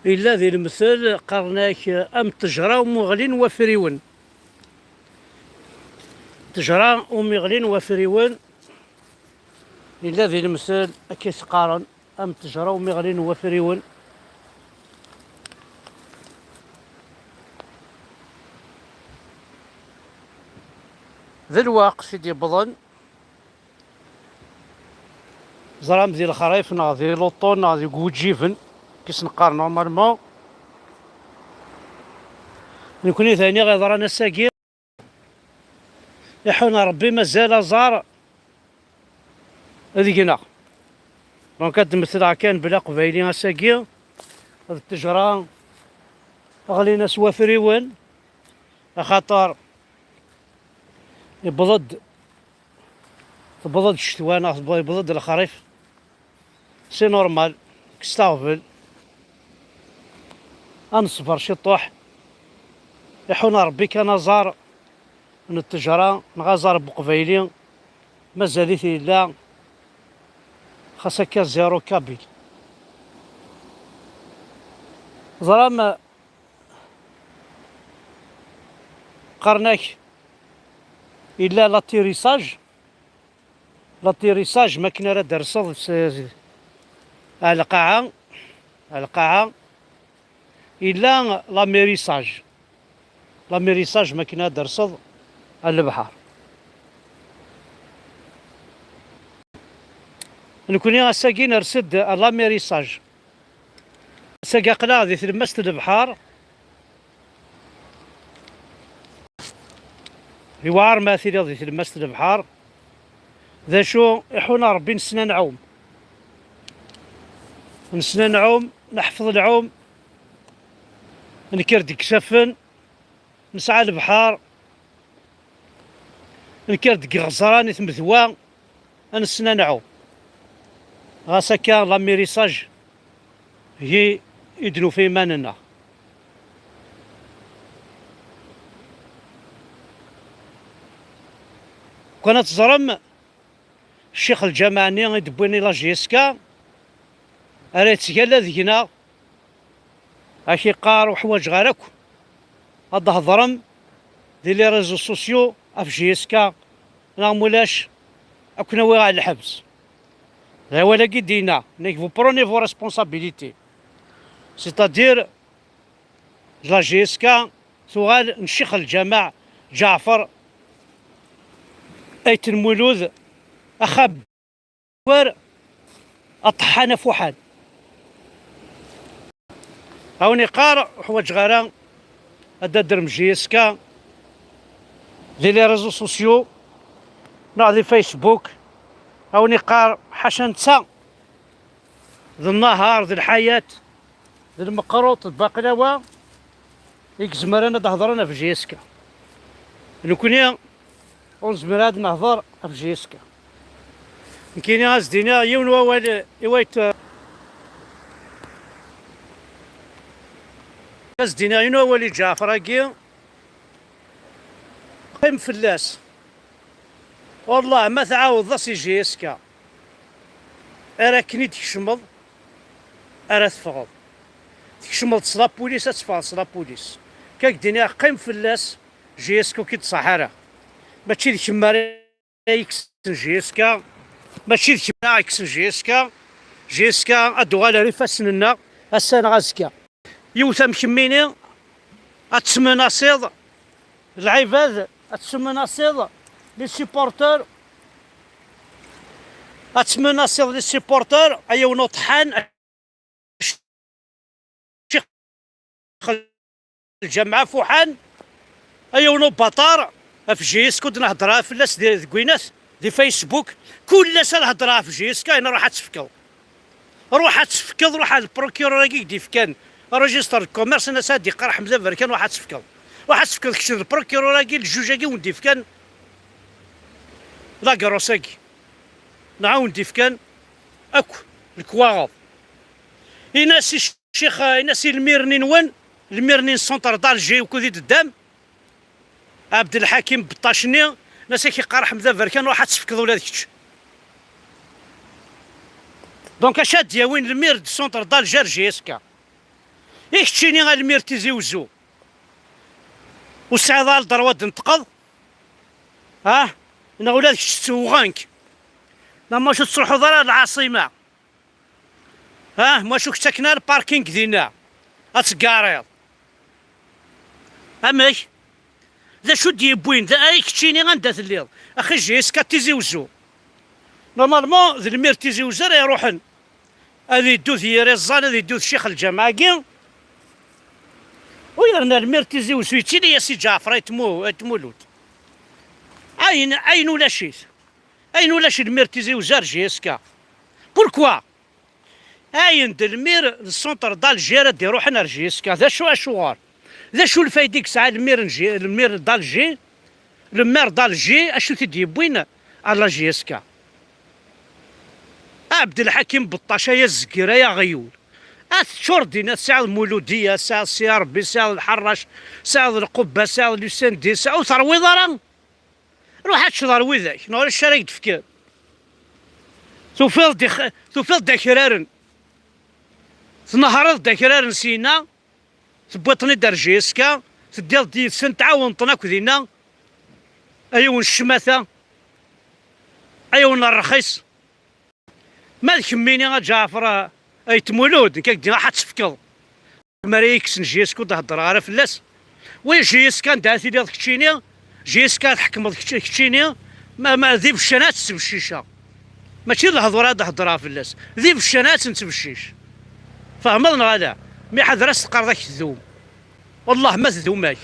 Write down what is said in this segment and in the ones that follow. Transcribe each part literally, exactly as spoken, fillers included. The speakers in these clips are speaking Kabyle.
Yella di lemtel, qqaren-ak am ttejra umi ɣlin wafriwen. Ttejra umi ɣlin wafriwen. Yella di lemtel, akka i s-qqaren, am ttejra umi ɣlin wafriwen. D lweqt i d-yewwḍen. Ẓram di lexrif neɣ di luṭun neɣ deg wuǧiben, kis neqqar normalement. Nekni d ayen i ɣ-yeḍran ass-agi. Iḥun Ṛebbi, mazal aẓar deg-neɣ. Donc ad d-metleɣ kan bla Aqbayli ass-agi, d ttejra ɣlin-as wafriwen, axaṭer yewweḍ-d, tewweḍ-d ccetwa neɣ tewweḍ-, yewweḍ-d lexrif. C'est normal, kkes aɣbel. Ad neṣber ciṭuḥ. Iḥun Ṛebbi kan aẓar n ttejra neɣ aẓar n uqbayli. Mazal-it yella. Xas akka zéro kabyle. Ẓram, qqaren-ak yella l'atterrissage. L'atterrissage, makken ara d-terseḍ s, s, ar lqaɛa, ar lqaɛa, yella l'amérissage. L'amérissage, makken ara d-terseḍ ar lebḥer. Nekni ass-agi ners-d l'amérissage. Ass-agi aql-aɣ di tlemmast n lebḥer. Yewɛer ma tiliḍ di tlemmast n lebḥer. D acu iḥuna Ṛebbi, nessen ad nɛum. Nessen ad nɛum, neḥfeḍ lɛum. Nekker-d deg isaffen, nesɛa lebḥer. Nekker-d deg iɣeẓran i tmedwa, ad nessen ad nɛum. Ɣas akka, l'amérissage, deg-i i d-nufa iman-nneɣ. Kan ad teẓrem, ccix lǧameɛ-nni i d-wwin i la J S K, ara yettgalla deg-neɣ, ad k-iqqar, ur ḥwaǧeɣ ara akk ad d-hedrem di les réseaux sociaux ɣef J S K, neɣ mulac, ad ken-awiɣ ɣer lḥebs. D awal-agi d-yenna, nekk, vous prenez vos responsabilités. C'est-à-dire, la J S K tuɣal n ccix lǧameɛ Ǧaɛfer Ayt Lmulud, axxam war aṭeḥḥan afuḥan. A wen-iqqar, ur ḥwaǧeɣ ara ad d-adrem J S K di les réseaux sociaux neɣ di Facebook. A wen-iqqar, ḥaca netta, d nnahar, d lḥayat, d lmeqruṭ, d baqlawa i izemren ad d-hedren ɣef J S K. Nekni ur nezmir ad nehder ɣef J S K. Nekkini ad s-d-iniɣ yiwen wawal i wayt-, ad s-d-iniɣ yiwen wawal i Ǧaɛfer-agi. Qqim fell-as. Wallah, ma tɛawdeḍ-as i J S K, ara akken i d-tkecmeḍ, ara teffɣeḍ. Tkecmeḍ s la police, ad teffɣeḍ s la police. Kak d-iniɣ, qqim fell-as, J S K ur k-id-ṣaḥ ara. Mačči d kemm ara yekksen J S K, mačči d kemm ara yekksen J S K. J S K ad d-uɣal ar ifassen-nneɣ ass-a neɣ azekka. Yiwet am kemmini ad tesmenasiḍ lɛibad, ad tesmenasiḍ les supporters, ad tesmenasiḍ les supporters, ay awen uṭḥan, ccix lǧameɛ afuḥan, ay awen ubaṭar, ɣef J S K ur d-nehder ara fell-as di, deg winat, di Facebook, kul ass ad hedreɣ ɣef J S K, ayen ruḥ ad tefkeḍ. Ruḥ ad tefkeḍ, ruḥ ar lprokirur-agi i k-d-ifkan registre de commerce, n-as ad d-iqqar Ḥmed Aberkan, ruḥ ad tefkeḍ. Ruḥ ad tefkeḍ kečč d lprokirur-agi, ljuj-agi wen-d-ifkan la grosse-agi. Neɣ a wen-d-ifkan akk lekwaɣeḍ. Ini-as i ccix, ini-as i lmirni-nwen, lmirni n Centre d'Alger ukud i d-teddam, Ɛebdelḥakim Beṭṭac-nni, n-as ak-iqqar Ḥmed Aberkan, ruḥ ad tefkeḍ ula d kečč. Donc, acu ad d-yawin lmir d Centre d'Alger J S K? I keččini a lmir Tizi Uzzu, ur tesɛiḍ ara ddrew ad d-tenṭqeḍ? Ah, neɣ ula d kečč ttewɣen-k? Neɣ maca ur tettruḥuḍ ara ar lɛaṣima? Ah, maca ur k-ttaken ara parking dinna ad teggariḍ? Amek? D acu d-yewwin? D ay keččini anda telliḍ? Axi J S K Tizi Uzzu. Normalement, d lmir Tizi Uzzu ara iruḥen. Ad iddu d yir iẓẓan, ad iddu d ccix lǧameɛ-agi. U yerna lmir Tizi Uzzu yettili-as i Ǧaɛfer Ayt Mu-, Ayt Mulud. Ayen, ayen ulac-it. Ayen ulac lmir Tizi Uzzu ar J S K. Pourquoi? Ayen d lmir d centre d'Alger ad d-iruḥen ar J S K. D acu, acuɣer? D acu lfayda i yesɛa lmir n J-, lmir d'Alger? Le maire d'Alger, acu t-id-yewwin ar la J S K? Abdelḥakim Beṭṭac, ay azgir, ay aɣyul. A teččur dinna, tesɛiḍ Muludiya, tesɛiḍ C R B, tesɛiḍ Lḥerrac, tesɛiḍ Lqubba, tesɛiḍ Lusendi, tesɛiḍ, ur terwiḍ ara? Ruḥ ad teččeḍ ar widak, neɣ ulac ara k-d-fken. Tufiḍ-d ix-, tufiḍ-d akraren. Tnehreḍ-d akraren syenna, tewwiḍ-ten-id ar J S K, teddiḍ-d yid-sen, tɛawneḍ-ten akk dinna. Ay yiwen n ccmata, ay yiwen n ṛṛxis. Ma d kemmini a Ǧaɛfer, a, Ayt Mulud, nekk ak-d-nniɣ ad tefkeḍ. Mer i yekksen J S K ur d-heddreɣ ara fell-as. Wa J S K anda ara tiliḍ keččini, J S K ad tḥekmeḍ kečč-, keččini, ma, ma d ibeccan ad tettbecciceɣ. Mačči d lehdur ad d-heddreɣ fell-as. D ibeccan ad tt-nettbeccic. Fehmeḍ neɣ ala? Mi ḥader ad s-teqqareḍ ad k-tdum. Wellah ma tdum-ak.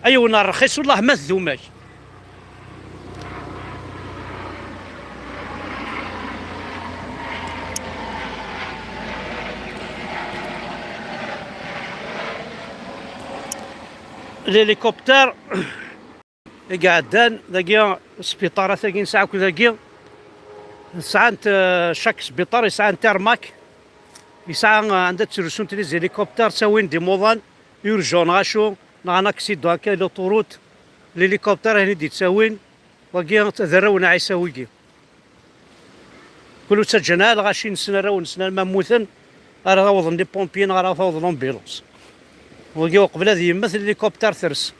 Ay yiwen ṛṛxis, wellah ma tdum-ak. L'hélicoptère i iɛeddan dagi, sbiṭarat-agi nesɛa akk dagi, sɛant, eh, chaque sbiṭar yesɛa un tarmac, yesɛa, eh, anda ttrusunt les hélicoptères, ttawin-d imuḍan, urgent neɣ acu, neɣ un accident akka, l'autoroute, l'hélicoptère ayen i d-yettawin, wagi d arraw n Ɛisa wigi. Kul ur ttaǧǧan ara lɣaci-nsen, arraw-nsen, arma mmuten, ara awḍen les pompiers neɣ ara tawḍ l'ambulance. Wagi uqbel ad yemmet, l'hélicoptère ters.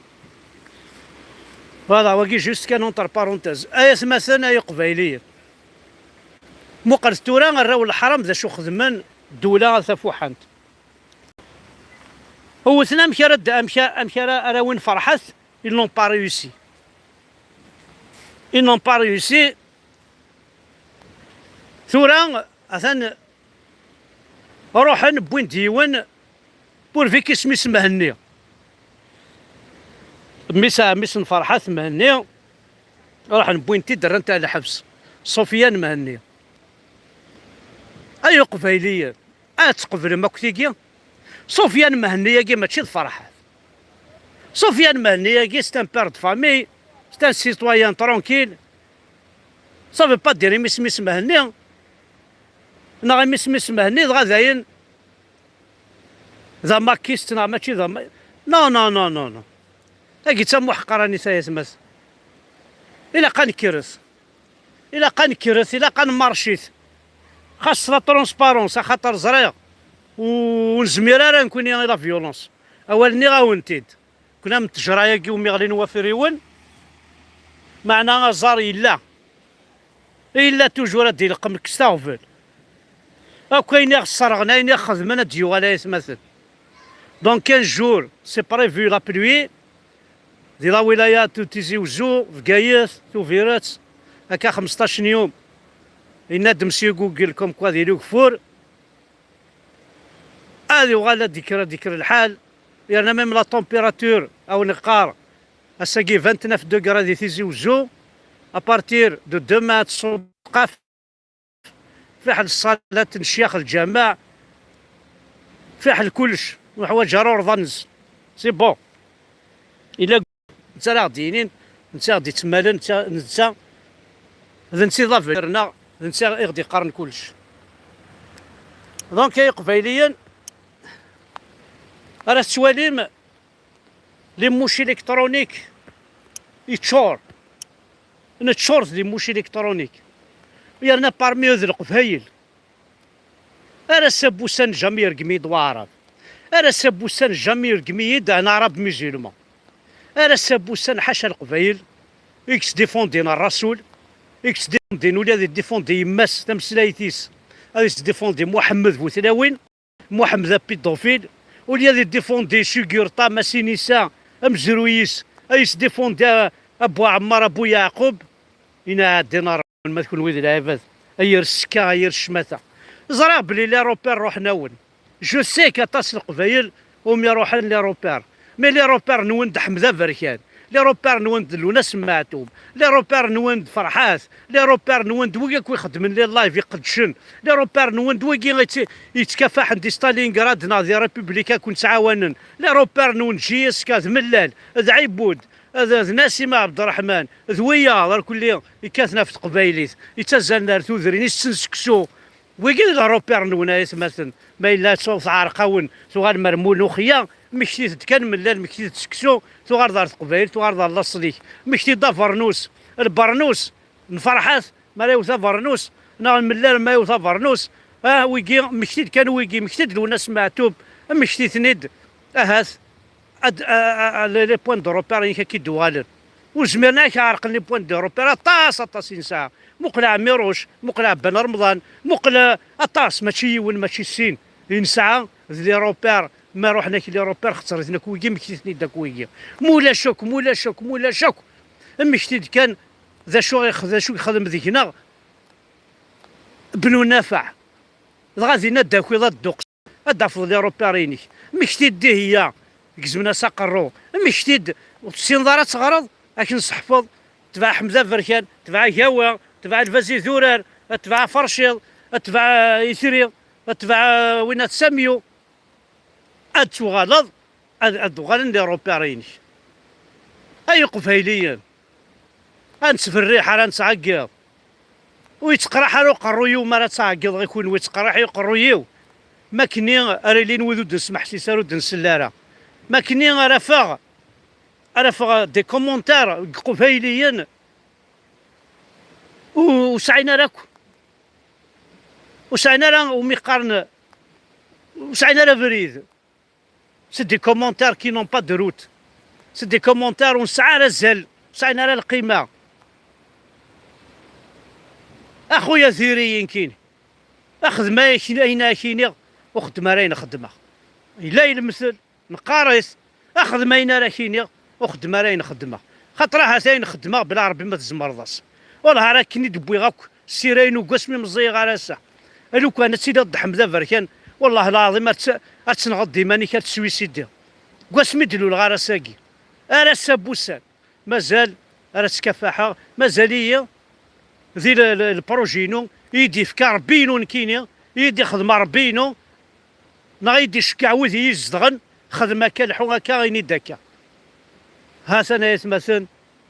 Voilà, wagi juste kan entre parenthèses. Ay atmaten, ay iqbayliyen. Muqlet tura arraw n leḥram d acu xedmen ddula tafuḥant. Wwten amek ara d-, amek a-, amek ara, ara win Ferḥat, ils n'ont pas réussi. Ils n'ont pas réussi. Tura, atan, ruḥen, wwin-d yiwen, pourvu qu'isem-is Mhenni. Mmi-s, mmi-s n Ferḥat Mhenni, ruḥen, wwin-t-id, rran-t ar lḥebs. Sofiane Mhenni. Ay iqbayliyen, ad tqeblem akk tigi? Sofiane Mhenni-agi mačči d Ferḥat. Sofiane Mhenni-agi, c'est un père de famille, c'est un citoyen tranquille. Ça veut pas dire imi isem-is Mhenni, neɣ imi isem-is Mhenni, dɣa dayen d amakist, neɣ mačči d ama-, non, non, non, non, non. Tagi d tamuḥqranit, ay atmaten. Ilaq ad nekkret. Ilaq ad nekkret, ilaq ad nmarcit. Xas la transparence, axaṭer ẓriɣ ur nezmir ara nekkni i la violence. Awal nniɣ-awen-t-id. Kna am ttejra-agi umi ɣlin wafriwen, meɛna aẓar yella. Yella toujours ad d-ileqqem kkes taɣbel. Akk ayen i ɣ-sserɣen, ayen i ɣ-xedmen ad d-yuɣal, ay atmaten. Dans quinze jours, c'est prévu la pluie. Di la wilaya de Tizi Uzzu, Bgayet, Tubiret, akka xmesṭac n yum. Yenna-d Monsieur Google comme quoi di lugfur. Ad yuɣal ad d-ikker, ad d-ikker lḥal. Yerna même la température, a wen-iqqar, ass-agi vingt-neuf degrés di Tizi Uzzu. À partir de demain, ad tṣubb qaf. Fiḥel ṣṣalat n ccyax lǧameɛ, fiḥel kullec, ur neḥwaǧ ara urḍan-nsen. C'est bon. Ila netta ara ɣ-d-yinin, netta i ɣ-d-ittemmalen, netta, netta d netta i d avenir-nneɣ, d netta i ɣ-d-iqqaren kullec. Donc, ay iqbayliyen, ara tettwalim, les mouches électroniques yeččur. Neččur d les mouches électroniques. Yerna parmi eux d Leqbayel. Ar ass-a n wussan, jamais yergem-iyi-d Waɛrab. Ar ass-a n wussan, jamais yergem-iyi-d un arabe musulman. Ar ass-a n wussan, ḥaca Leqbayel i yesdifundin Rrasul, i yesdifundin, ula ad iddifundi yemma-s tameslayt-is, ad yesdifundi Muḥemmed bu tlawin, Muḥemmed apidufil, ula ad iddifundi Cugurta, Massinissa, amezruy-is, ad yesdifundi a, a Bu Ɛemmar, a Bu Yeɛqub. Ina ɛeddin Rrasul, ma d kunwi d lɛibad, a yir ssekka, a yir ccmata. Ẓriɣ belli les repères ruḥen-awen. Je sais qu'aṭas n Leqbayel umi ruḥen les repères. Mais les repères-nwen d Ḥmed Aberkan, les repères-nwen d Lwennas Meɛtub, les repères-nwen d Ferḥat, les repères-nwen d wigi akk ixeddmen les live iqeddcen, les repères-nwen d wigi yett-, yettkafaḥen di Stalingrad neɣ di République ad ken-ttɛawanen, les repères-nwen d J S K, d Mellal, d Ɛibud, d, d Nasima Ɛebderreḥman, d wiyaḍ arkelli yekkaten ɣef teqbaylit, yettazzalen ar tudrin, itetten seksu. Wigi d les repères-nwen, ay atmaten. Ma yella tɛerq-awen, tuɣalem ar Muluxiya, mmektit-d kan Mellal, mmektit-d seksu, tuɣaleḍ ar teqbaylit, tuɣaleḍ ar laṣel-ik. Mmekti-d abernus, lbernus n Ferḥat, mi ara yewwet abernus, neɣ Mellal ma yewwet abernus, ah, wigi, mmekti-d kan wigi, mmekti-d Lwennas Meɛtub, mmekti-ten-id, ahat, ad, a, a, a, les, les points de repère-inek ad k-id-uɣalen. Ur zmiren ad k-ɛerqen les points de repère, aṭas, aṭas i nesɛa. Muqel Ɛmiruc, muqel Ɛebban Remḍan, muqel, eh, aṭas, mačči yiwen, mačči sin i nesɛa d les repères, ma ruḥen ak les repères, xettren-ten akk wigi, mmekti-ten-id akk wigi. Mulac akk, mulac akk, mulac akk. Mmekti-d kan d acu i x-, d acu i yexdem deg-neɣ Bnu Nafaɛ. Dɣa dinna ad d-takiḍ adduq. Ad d-tafeḍ les repères-inek. Mmekti-d Dihya, gezmen-as aqerru. Mmekti-d, ur tessineḍ ara ad teɣreḍ, ad k-nseḥfeḍ. Tbeɛ Ḥmed Aberkan, tbeɛ Gawa, tbeɛ Lbaz Idurar, tbeɛ Ferciḍ, tbeɛ Itri, tbeɛ, eh, winna Samyu. Ad tuɣaleḍ, ad, ad uɣalen les repères-inek. Ay Iqbayliyen, ad nettberriḥ ara nettɛeggiḍ. Ur yettqerriḥ ara uqerruy-iw mi ara ttɛeggiḍeɣ i kunwi, yettqerriḥ uqerruy-iw. Makkenni ara ilin wid ur d-nesmeḥsis ara, ur d-nsell ara. Makkenni ara afeɣ, ara afeɣ des commentaires deg Iqbayliyen ur, ur sɛin ara akk, ur sɛin ara umi qqaren, ur sɛin ara abrid. C'est des commentaires qui n'ont pas de route. C'est des commentaires ur nesɛi ara azal, ur sɛin ara lqima. A xuya diri-yi nekkini. Xdem ayen, ayen ara k-iniɣ, ur xeddem ara ayen xeddmeɣ. Yella lemtel, neqqar-it, xdem ayen ara k-iniɣ, ur xeddem ara ayen xeddmeɣ. Xaṭer ahat ayen xeddmeɣ bla Ṛebbi ma tzemreḍ-as. Wellah ar akken i d-wwiɣ akk ssira-inu deg wasmi meẓẓiyeɣ ar ass-a. Lukan ad tiliḍ d Ḥmed Aberkan, wellah lɛaḍim ar tt-, ar tenɣeḍ d iman-ik, ar teswisidiḍ. Deg wasmi d-luleɣ ar ass-agi, ar ass-a n wussan, mazal ara ttkafaḥeɣ, mazal-iyi di le, le, le projet-inu, i yi-d-ifka Ṛebbi-inu nekkini, i yi-d-ixdem Ṛebbi-inu, neɣ i yi-d-icekkeɛ wid i yi-izedɣen, xdem akka, lḥu akka, ini-d akka. Ha-t-an ay atmaten,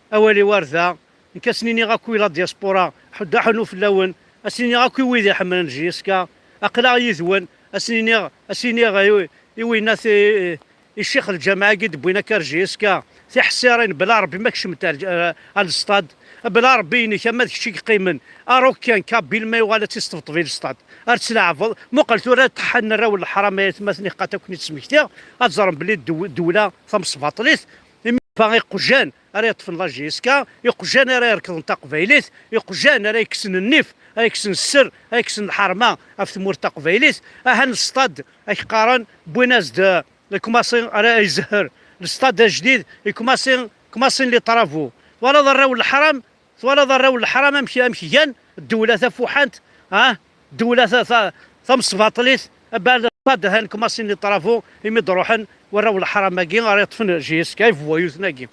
awal-iw ar da, nekk ad sen-iniɣ akk i la diaspora, ḥedd aḥunu fell-awen, ad sen-iniɣ akk i wid iḥemmlen J S K, aql-aɣ yid-wen, ad sen-iniɣ, ad sen-iniɣ i, i winna ti-, i ccix lǧameɛ-agi d-wwin akka ar J S K, tiḥsirin, bla Ṛebbi ma kecment ar, ar, ar lestad, bla Ṛebbi-inek ama d kečč i yeqqimen, arukan, kabil ma yuɣal ad tt-isṭebṭeb i lestad, ar tt-leɛbeḍ, muqel tura tḥan arraw n leḥram ay atmaten iqqat akk-n-id-smektiɣ, ad ẓren belli ddew-, ddewla tamesbaṭlit, imi fa iqjan ara yeṭṭfen la J S K, iqjan ara irekḍen taqbaylit, iqjan ara yekksen nnif, ara yekksen sser, ara yekksen lḥerma ɣef tmurt taqbaylit, aha n lestad, ak qqaren, wwin-as-d, eh, Lkumasi ara izehher, lestad ajdid, i Kumasi, Kumasi n les travaux. Twalaḍ arraw n leḥram, twalaḍ arraw n leḥram amek, amek gan, ddewla tafuḥant, ah, ddewla ta, ta, tamesbaṭlit, abal lestad han Kumasi n les travaux, imi d-ruḥen warraw n leḥram-agi ara yeṭṭfen J S K, i bwayuten-agi.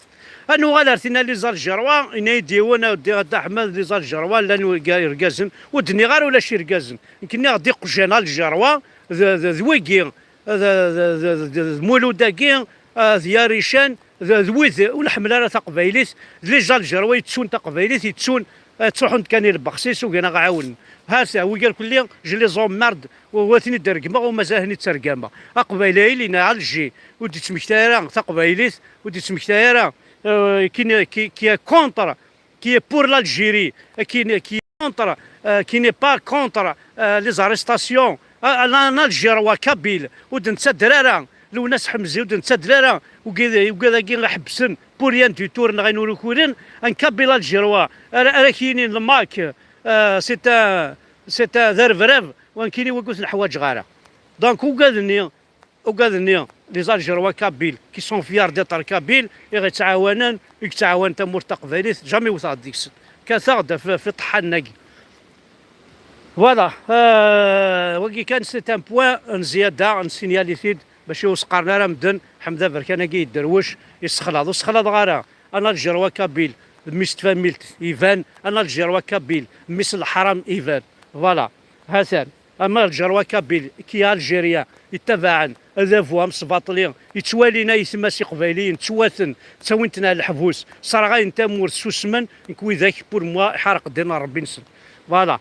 Ad nuɣal ar tinna les Algérois, yenna-yi-d yiwen, a Dda Ḥmed, les Algérois llan irgazen, ur d-nniɣ ara ulac irgazen. Nekk nniɣ-d iqjan Algérois, d, d, d wigi, d, d, d, d, d Mulud-agi, ah, d Yarican, d, d wid ur nḥemmel ara taqbaylit, d les Algérois yettun taqbaylit, yettun, ah, ttruḥun-d kan i lbexsis, ugin aɣ-ɛawnen. Ha-t-a, wigi irkelli, je les emmerde, u, u ad ten-id-regmeɣ, u mazal ad ten-id-ttergameɣ. Aqbayli, il est né à Alger, ur d-yettmektay ara taqbaylit, ur d-yettmektay ara, euh, qui n'est, qui, qui est contre qui est pour l'Algérie, euh, qui n'est, qui est contre, euh, qui n'est pas contre, euh, les arrestations. Euh, un Algérois kabyle, ur d-nettader ara Lewnas Ḥemzi ur d-nettadel ara, ugad-agi iḥebsen pour rien du tout, neɣ ayen ur ukuren, un kabyle algérois, ara, ara k-yinin le Mac, euh, c'est un, c'est un, d arebrab, wa nekkini wagi ur t-neḥwaǧeɣ ara. Donc ugad-nni, ugad-nni, les Algérois kabyles, qui sont fiers d'être kabyles, i ɣ-yettɛawanen, i yettɛawan tamurt taqbaylit, jamais wteɣ-d deg-sen. Kateɣ-d ɣef, ɣef ṭṭḥan-agi. Voilà, euh, wagi kan, c'est un point n zzyada, nsinyali-t-id, bac ur s-qqaren ara medden, Ḥmed Aberkan-agi yedderwec, yessexlaḍ. Ur ssexlaḍeɣ ara. Un Algérois kabyle, mmi-s n tfamilt iban, un Algérois kabyle, mmi-s n leḥram iban. Voilà, ha-t-an. Ama Algérois kabyle, qui est algérien, yettabaɛen adabu amesbaṭli, yettwalin aytma-s iqbayliyen ttwaten, ttawin-ten ar leḥbus, sserɣayen tamurt, susmen, nekk widak, pour moi, iḥerq ddin n Ṛebbi-nsen. Voilà.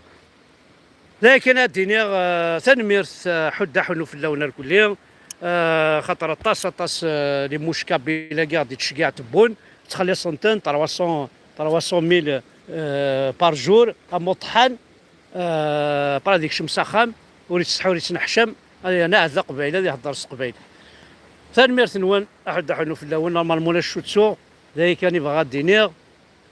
D akken ad d-iniɣ, euh, tanemmirt, euh, ḥudd aḥunnu fell-awen irkelli. Euh, xaṭer aṭas, aṭas, euh, les mouches kabyles-agi ɣ-d-yettceggiɛ tebbun, ttxelliṣen-ten trois cents, trois cent mille, euh, par jour, am uṭḥan, euh, après ad yekcem s axxam, ur yettsetḥi, ur yettneḥcam, ad yerna ahat d aqbayli, ad ihedder s teqbaylit. Tanemmirt-nwen, aḥudd aḥunnu fell-awen, normalement ulac acu ttuɣ, d aya kan i bɣiɣ ad d-iniɣ.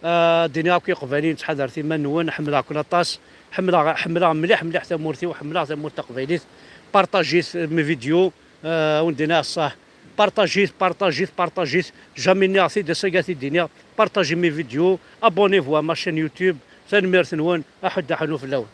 Ah, ad d-iniɣ akk i Iqbayliyen, ttḥadaret iman-nwen, ḥemmleɣ-ken aṭas, ḥemmleɣ, ḥemmleɣ mliḥ, mliḥ tamurt-iw, ḥemmleɣ tamurt taqbaylit. Partagit mes vidéos, ah, wen-d-iniɣ ṣṣeḥ. Partagit, partagit, partagit. Jamais nniɣ-t-id, ass-agi ad t-id-iniɣ. Partagez mes vidéos, abonnez-vous à ma chaîne YouTube. Tanemmirt-nwen, aḥudd aḥunnu fell-awen.